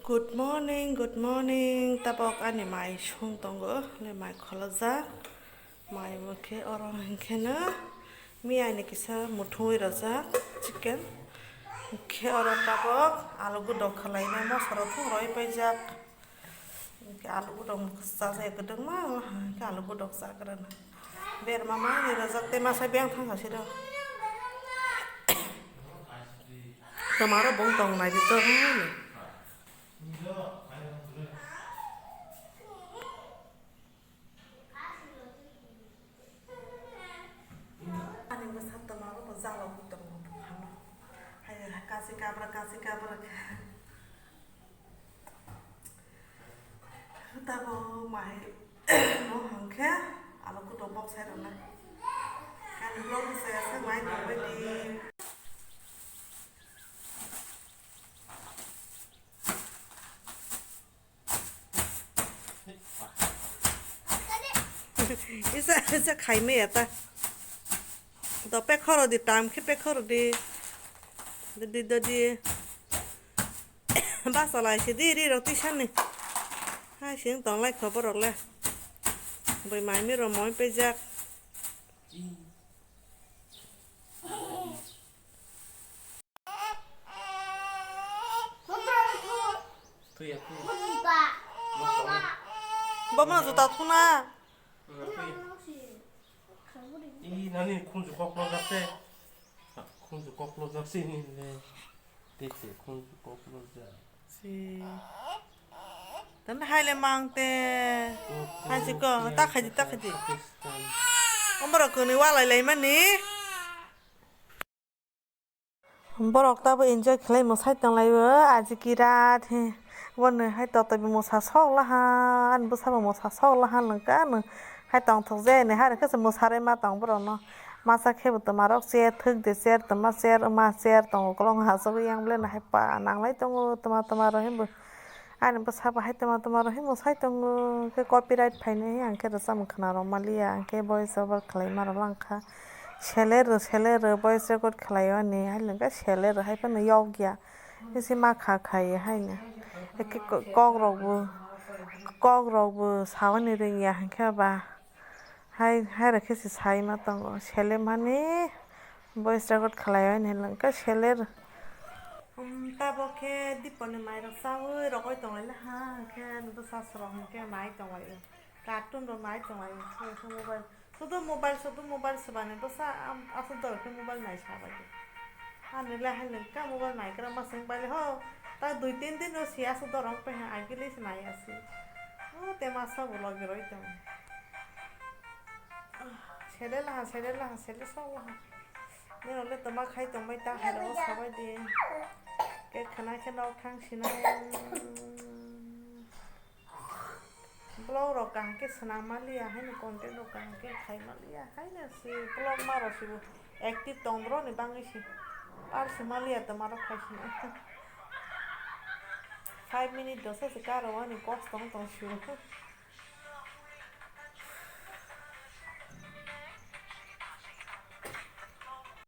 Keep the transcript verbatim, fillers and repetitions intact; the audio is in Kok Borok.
Good morning, good morning. Tabok ani mai song tongo, le mai kholajak. Mai mokhe oro hinkhe no mi aini kisa muthungwi rojak chicken. Hinkhe oro tabok alu gudok khwlaina mosoro thum roi paijak. Hinkhe alu gudok chajak kwdwkma, hinkhe alu gudok chakrwna. Berma manwi rojak tei masa beng thangsa siro. Twmaro bong tong naidi to. Ani bwsa twmaro bo jalo bo tongo buphano. Hai kasi kabra, kasi kabra kha. Tabo mai no hangkhe alo kuto box hai rwna. Ani vlog ni saya se mai tongbai di. Isa, isa khai maya ta. Do pek khoro di, tam khe pek khoro di. Dodi, dodi. Basa lai se di, ri rok twi sani. Hai sing tong lai kho borok le. Boi mai mi rok moi pejak. Thwi ya, thwi ya. Bo ma juta thuna. Thwi ya. I nani khunju kok lojak se. Khunju kok lojak se ni le. Te se khunju kok lojak. Si. Tan hai le mang te. Hai si ko, ta khai di, ta khai di. Pakistan. Omoro kwnwi walai lai mani. Borok tabo enjoy khlai mwsai tonglaio, aji kirat he. Bono hai totoi bo mwsa sok laha, ani bwsa bo mwsa sok laha nungka nung. Hai tongthok je ni hai rokhe se mwsarwi ma tong borok no. Masa khe bo twma rok chair thwk de, chair twma, chair wma, chair tongo, kolong ha sogwi yang ble no hai pa nanglai tongo twma twma rok he bo. Ani bwsa bo hai twma twma rok himo sai tongo, khe copyright phainai, ang khe rwchapmung khwna rw maliya, ang khe voice over khlai ma rw lang kha. Seler rw, seler rw, voice record khlai o ani, hai hwnkhe seler rw hai phano yok ya. Bisi ma kha khai haino. Eke ko-, kok rok bo, kok rok bo saui ni rwngya, hwnkhe ba hai, hai rw khe se sai ma tongo, seler mani. Voice record khlai o hinwi hwnkhe seler. Um, tabok khe Diponi mairok chaui rogwi tonglaina ha, hwnkhe bwsa srok hwnkhe nai tonglaio. Cartoon rok nai tonglaio. Mobile, sudu mobile, sudu mobile swbani bwsa, am, aswk dol khe mobile nai sabaidi. Ani le hai hwnkhe mobile naigra ma swng baile ho. Ta dui tin din rw si aswk dorong tongya, agili se nai asi. O te masa bo logi roi tongo. Sele laha, sele laha, sele sok laha. Nini le toma khai tongbai ta, hai rok sabai di. Khe khwna khe nok thang sinai. Vlog rok kaham khe swnam maliya, haino content rok kaham khe khai maliya, haino si vlog ma rok si bo active tong bro ni bangwi si. Par si maliya toma rok khai sinai. Five minute dosa se karo ani kos tong tong si.